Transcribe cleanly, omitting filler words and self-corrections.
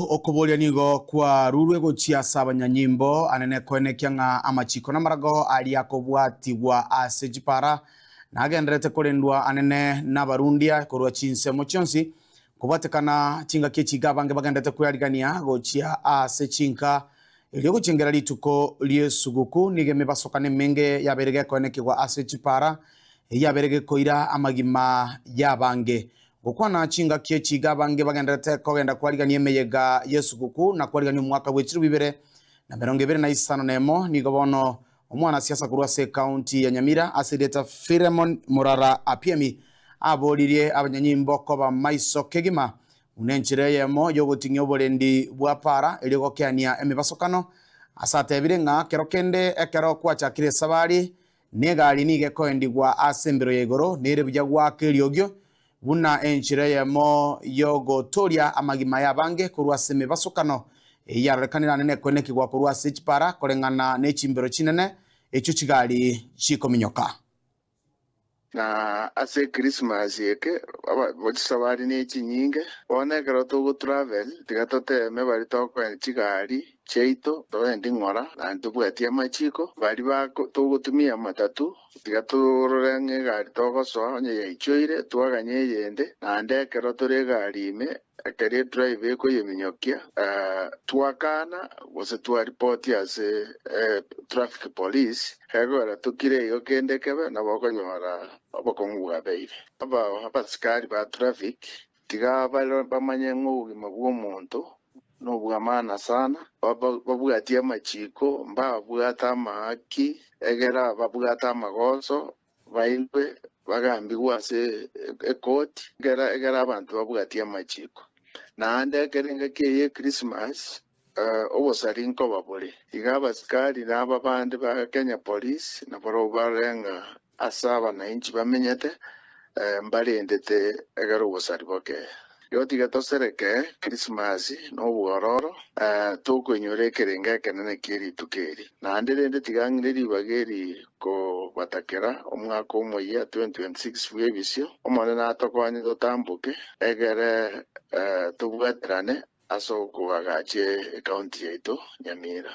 Okoboria nigo kwarurwe gochia ase abanyanyimbo anene koenekia ng'a amachiko namarago aria akobwatigwa ase chipara nagendererete korendwa anene nabarundia korwa chinsemo chionsi kobwatekana chingaki echi iga abange bagendererete kwearigania gochia ase chinka erio gochengera rituko riesuguku nigo emebasokano emenge yabeire gekoenekigwa ase chipara eyio yabeire gekoira amagima yabange Gokwana chingaki echi iga abange bagendererete kogenda kwarigania emeyega y'esuguku na kwarigania omwaka bwe chilifu ibere na emerongo ebere na isano na emo, nigo bono omwanasiasa korwa ase ekaunti ya Nyamira ase erieta Philemon Murara Apiemi aboririe abanyanyimbo koba maiso kegima buna enchera eyemo y'ogoting'ia oborendi bwa para erio gokeania emebasokano ase atebire ng'a kero kende ekero kwachakire esabari Negari nigo ekoendigwa ase embiro ya igoro, nere buya goaka eriogio, buna enchera eyemo y'ogotooria amagima y'abange korwa ase emebasokano eyio yarorekanire ane nekoenekigwa korwa ase chipara koreng'ana ne chimbero chinene echio chigari chikominyoka. Na ase Christmas eke chisabari ne chinyinge, bono ekero togo travel tiga toteme baria tokoenda chigari chiaito togendi ng'ora, naende tobwatie amachiko. Baria togotumia amatatu, tiga torore ng'a egari togosoa onye yaichoire, twaganye eyende, naende ekero tore egari ime, ekero edriver ekoyeminyokia, twakana gose twaripoti ase traffic police, ekogera tokire igo kende kebe nabo okonyora obokong'u bwabeire. Abasikari ba traffic tiga bamanye ng'a obogima bw'omonto nobw'amaana sana, babwatie amachiko, mbabwate amaaki, egera babwate amagoso, bairwe bagambigwe ase ekoti, egera abanto babwatie amachiko. Naende ekero engaki eye y'Ekrismasi, obosari nkoba bore. Iga abasikari na aba bande ba Kenya Police nabarobwo barore ng'a ase abanainchi bamenyete, mbarendete egere obosari bokee. Igo tiga tosereke Krismasi nobwororo, tokoinyora ekerengo ekenene kie rituko eri. Naende rende tiga ng'ire ribaga eri kobatakera omwaka omoyia 2026 bw'ebisio, Omonene atokonye totamboke, egere tobwaterane ase okoagacha ekaunti yaito Nyamira.